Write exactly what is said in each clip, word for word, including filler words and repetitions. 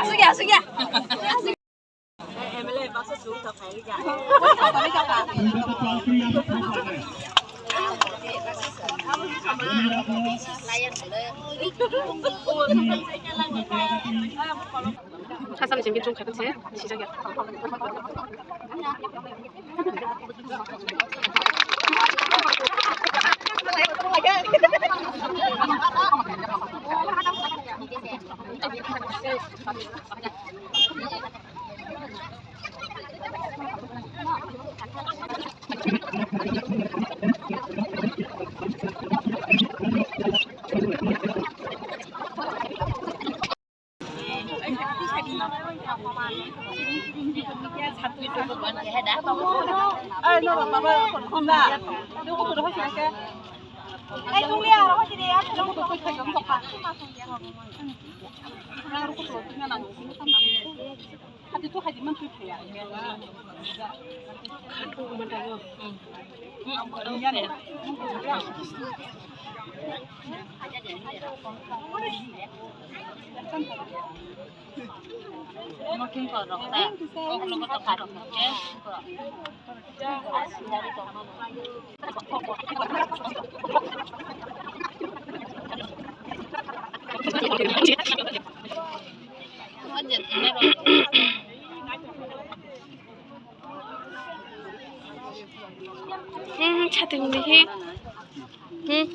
Asuk ya, asuk ya. Kasam sing bitung khatung se, sijak ya. Hmm, chatting dikhe. Hmm.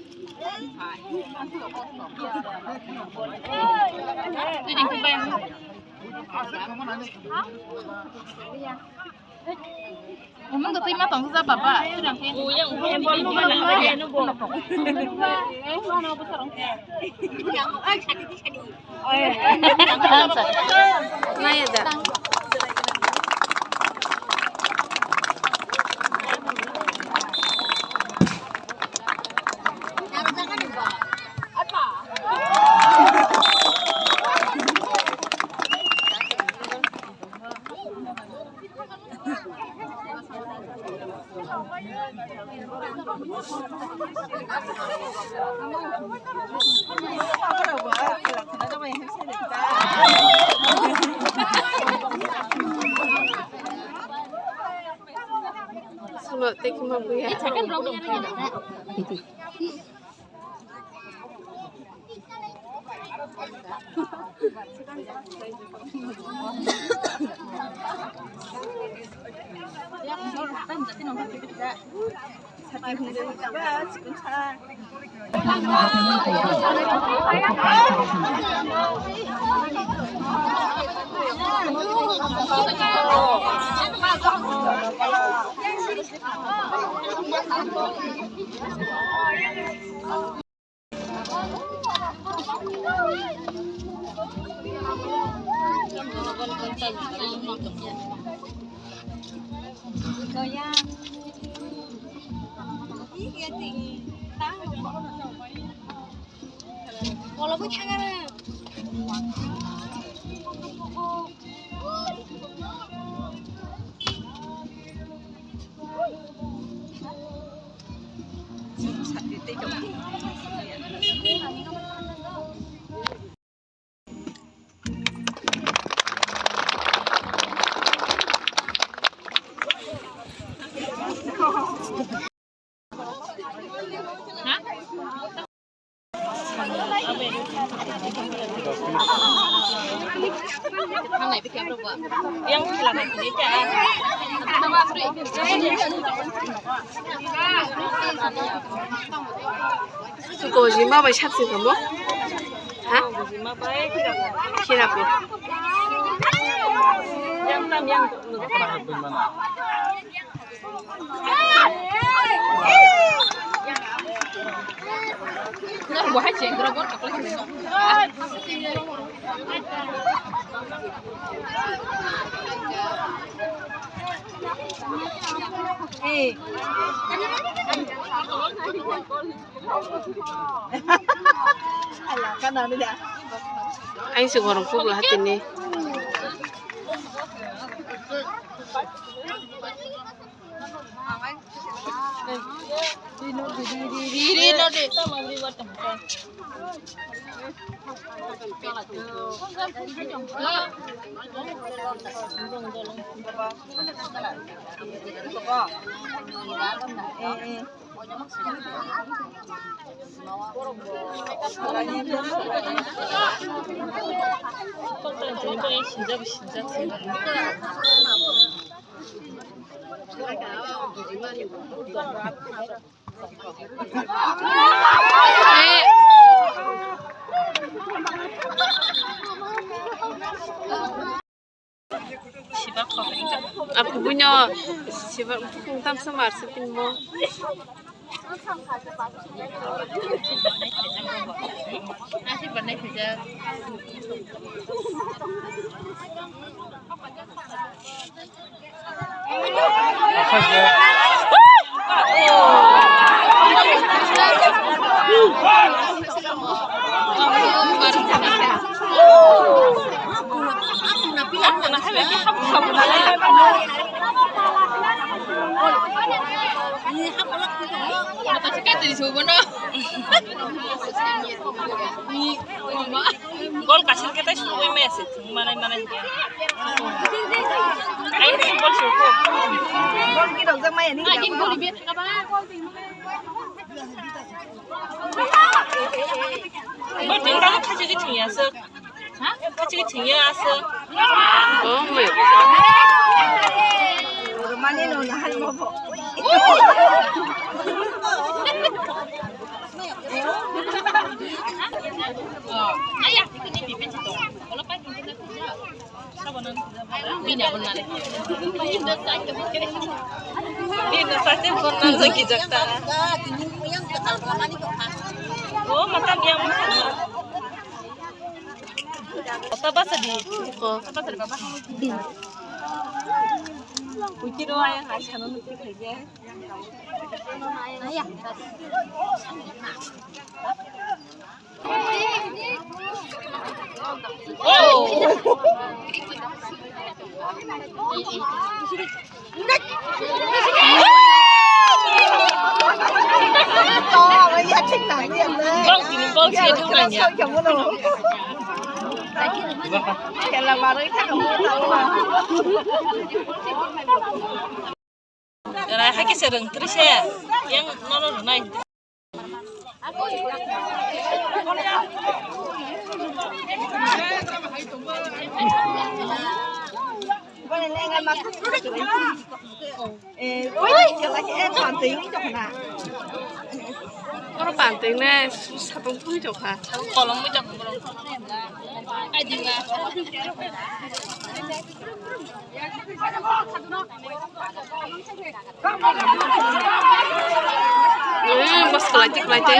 Umang kau terima tong sa baba. Naya da. Suno tei khuma buya. Gojima bai sapsing kamo? Ha? Khirapur. Aing se gorok pukla hatini. Sibak kok. Aku punya sibak tamsa marsi pinmo. Asih pernah kerja. Gol kasil khe tei sugui maya se thwng manai manai hwnkhe. Ai ni gol sukho. Gol ki rok jak maya ni. Bo thwng ta khachi ki thwng ya se. Ha? Khachi ki thwng ya se. Oh my. Mane no na hal mo bo. Tabasa di. Tabasa di baba. Kuchiro ayang asano nukti khaye. Rai hai khe se rwng twrwi se. Yang nono rwnai. Oro panteng ne sapung twi tongkha. Kolom mui tong. Eh, bos kelai tik kelai tik.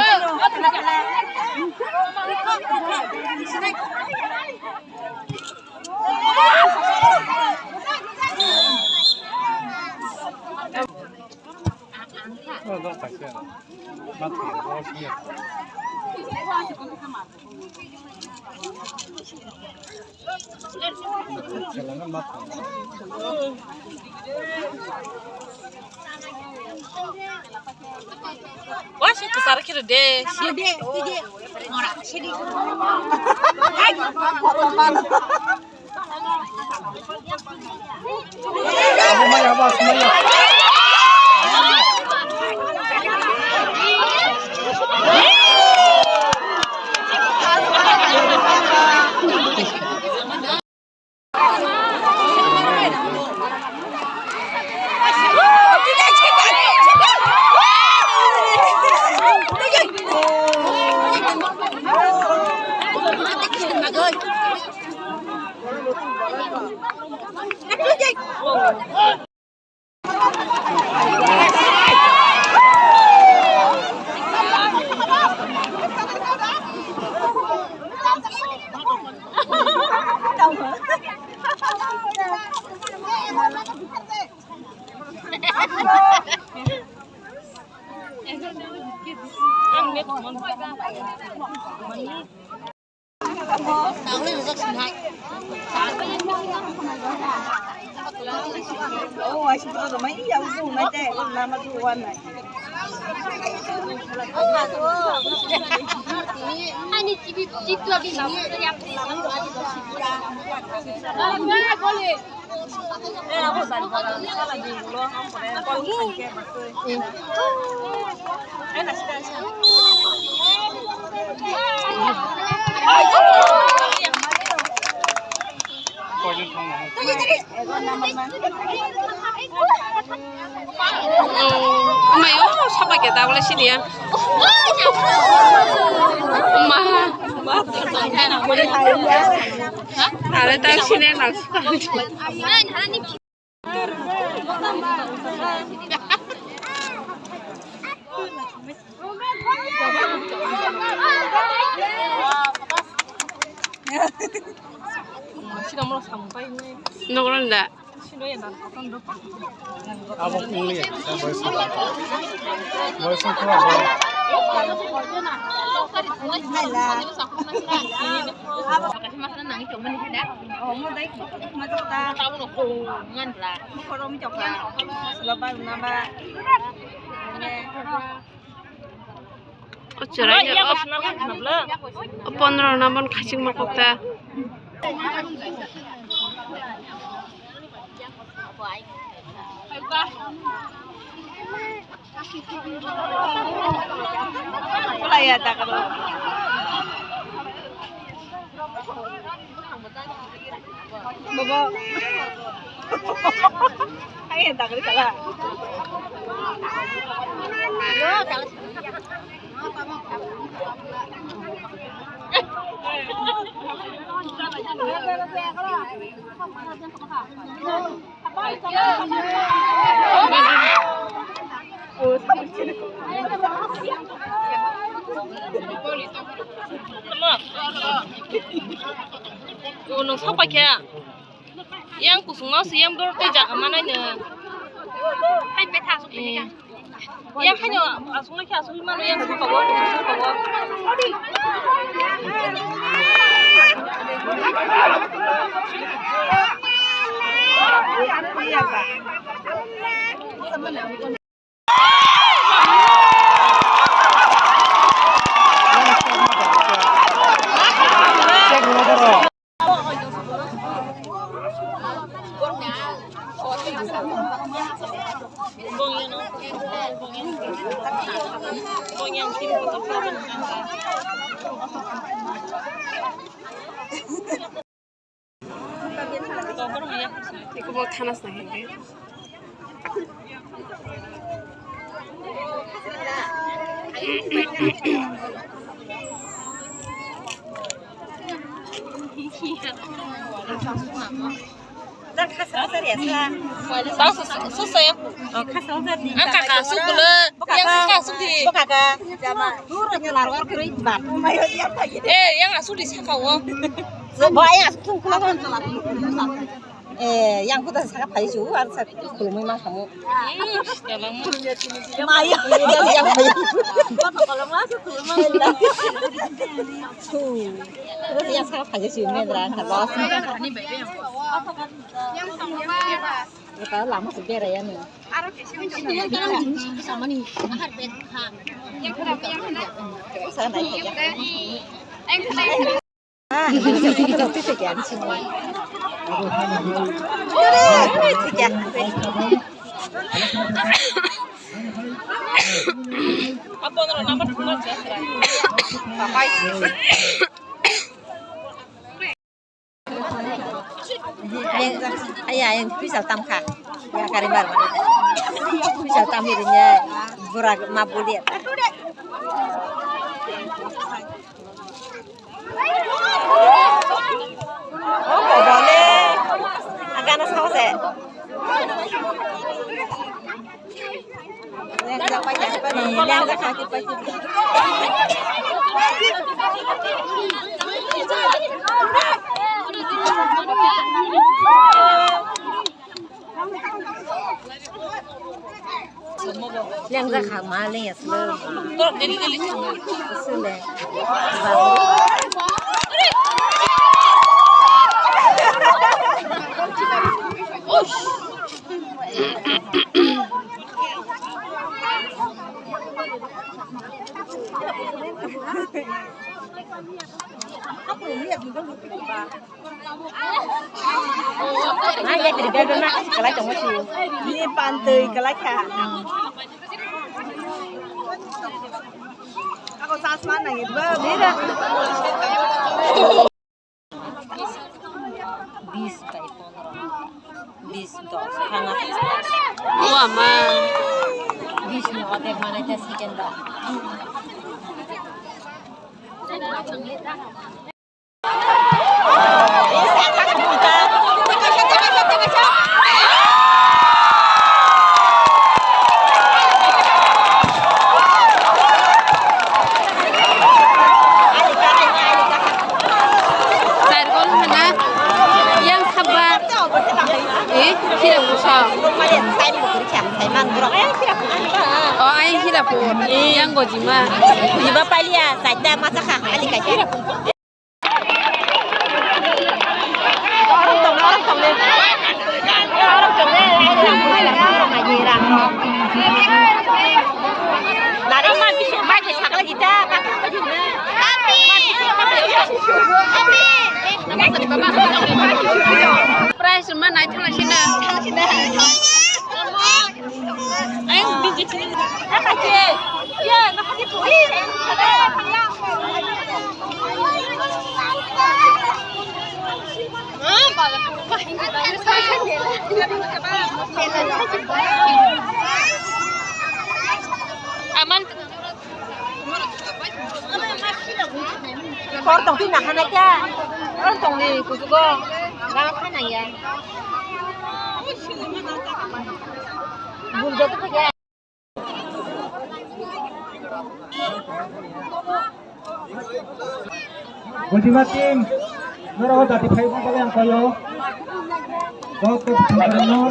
Wah, si kesar kiri deh. Si deh, si deh. Ngora, si deh. Mayo, sapa kita boleh sini ya. Ma, ma, are tak sini nak. Nogorok da. Abo kung liya, boys. Boys ni kung liya. O chwrai o, o pondro na bon khachingma kok ta. Bobo. Ayo, dagri kala. Tamo? O, nwng sok paikha? Yang kusung no se yang dor tei jaga manai no. Hai pe tha asuk tini ka. Yang hai no asuk no khe asuk mano yang sapa go, kusung sapa go. Iko bo thana sna khe. Tang su, su, su, su, ya. Ang kaka su kule. Yang kaka su di. Eh, yang asu di saka wo. Eh, yang kuda saka phai su, ar sa khulumui ma khamu. Maya. Yang phai. Yang saka phai su mendra ka los. Ita lama se bera ya ni. Sa nai. Ah, ini se kudro ti se kya ni sini. Apa nara nama tu mana jasra? Papai. Yang, ayah, yang pisau tam kha. Ya, kari mar. Pisau tam ini nya, bura ma buli. Oh, boleh. Agak nas kau se. Leng jak kha ma leng ya sle. Sle. Ni pantwi kalai kha. Ako sasma nang iba. Bis bai pondro. Bis dos. Thanga. O ama. Bis ni odek manai ta second da. Sairkol hwnna yang saba. Eh, Hirapur sa. Oh, ai Hirapur. Yang Gojima. Gojima palia, saita masa kha, ali kaisa. Prize ma nai thang sina. Aman. Kor tong twi nahana kya? Kor tong ni kuchugo. Ga kha nang ya. Bul joto kha ya. Gojima team, norok dati phai bang kali ang koyo. Kok kok thangkarno.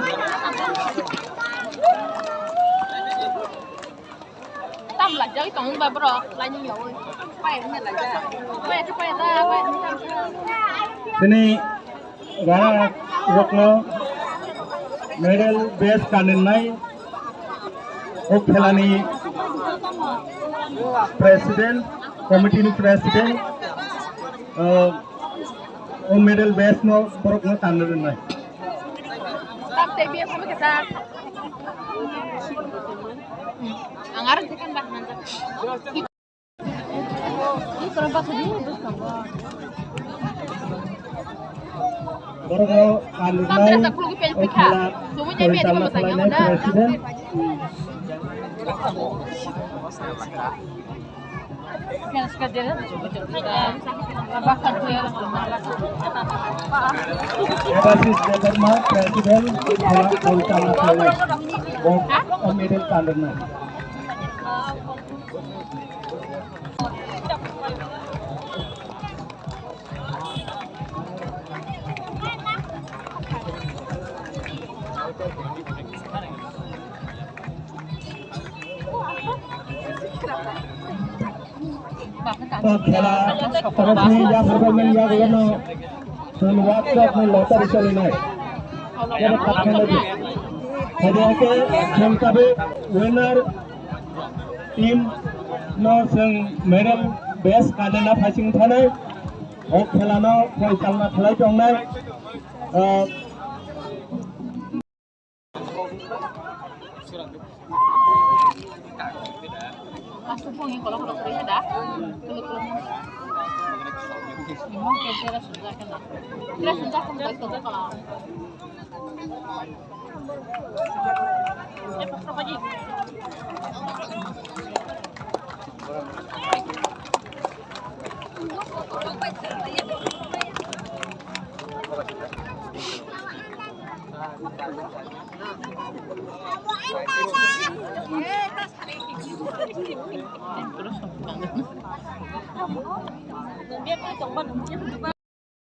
Tam lajak tong ba bro, laining yawi. Pai ne lajak. Pai pai da, pai. Tini Rara rokno medal badge kanwi rwnai, o khelani president, committee ni president, uh, o medal badge no borok no kanwi rwnai. Ang aro tekan bahman. Borok no kanwi rwnai, o khela porisalna khlainai president. Debashish Debbarma, president, o khela porisalna khlainai. O, o medal kanwi rwnai. O khela torophni yapharbaimani yagulono chwng World Cup ni lottery solinai. Oro khatkhainai di. Hadi hake chwng tabuk winner team no chwng medal badge kanwi rwna phaising thanai. O khela no porisalna khlai tongnai. Ah,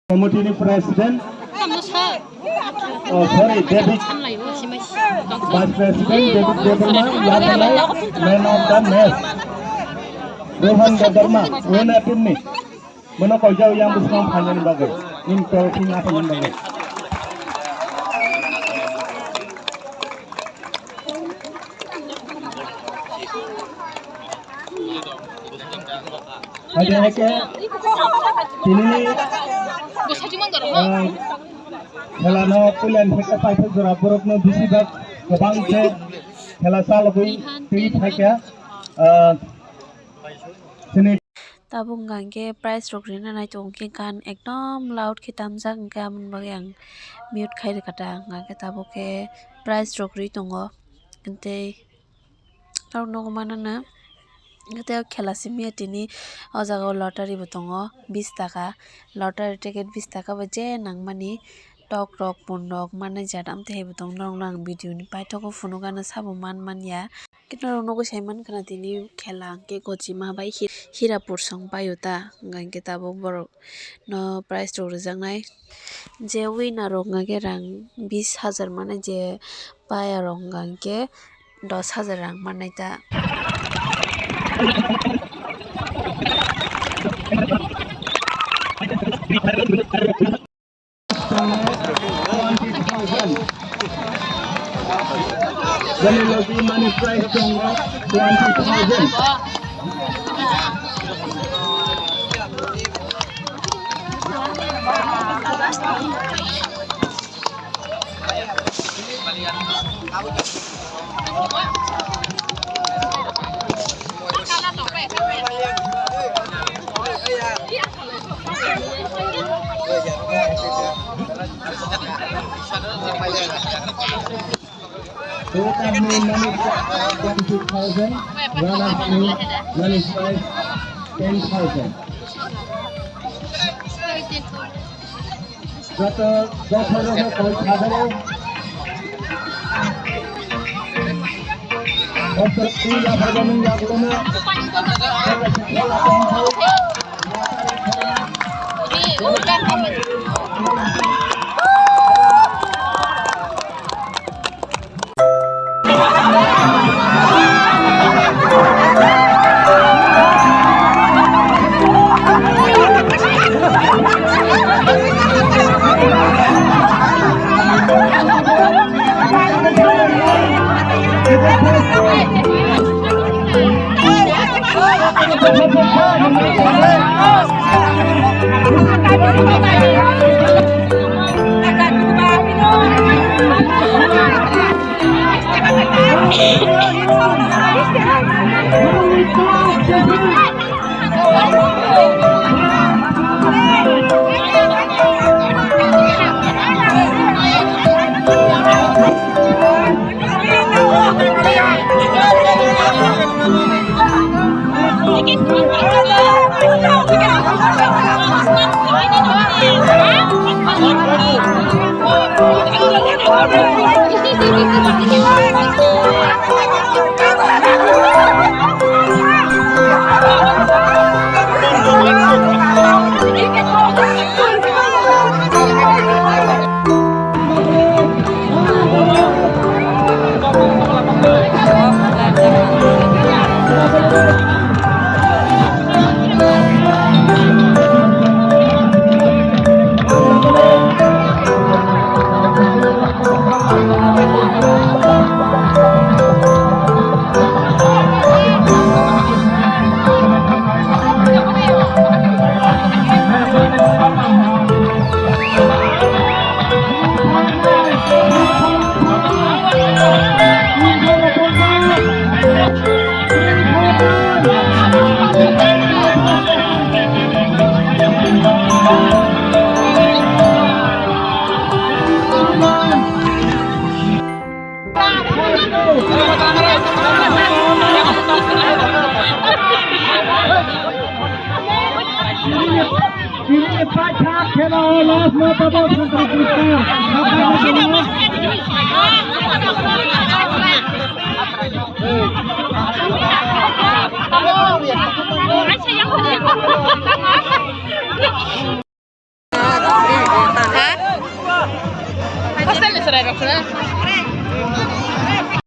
Committee ni president, oh, sorry, David, vice president David Debbarma, yaphai man of the match, Rohan Debbarma, winner team ni. Bono koijak yang bwskango phainani bagwi, nini tolsing naphani bagwi. Haikhe, haikhe, Tini, ah, khela no puila ni khe paithak jora borok no bisi bak kwbang khe khela chalogwi twi phaikha, ah, sini. Tabuk hwnkha hwnkhe prize rok rina nai tongo hwnkhe gan ekdom loud khe tamjak, hwnkhe aboni bagwi ang mute khai rwkha ta, hwnkhe tabuk khe prize rok rwi tongo tei. Aro nogo mano na, tei o khela simi tini o jaga o lottery bo tongo, bis taka lottery ticket, bis taka bai je nangmani tok rok, pun rok, manai jat amtwi hai bo tongo. Norok no ang video ni paithago phunukgana sabo man manya. Khe norok nogo sai mankha na tini khela hwnkhe Kochima bai Hi-, Hirapur song paio ta, hwnkha hwnkhe tabuk borok no prize rok rwjaknai. Je winner rok hwnkha khe rang bis hajar mano, je paya rok hwnkha hwnkhe dos hajar rang mannai ta. Twenty thousand. Jani logi mani prize tongo twenty thousand. Total money, money prize twenty thousand, runners money prize ten thousand. Joto, joto, joto, koi khajalo. Doctor Pila Bhagan Yaglana. Tini paithak khela o last no tabok Central District.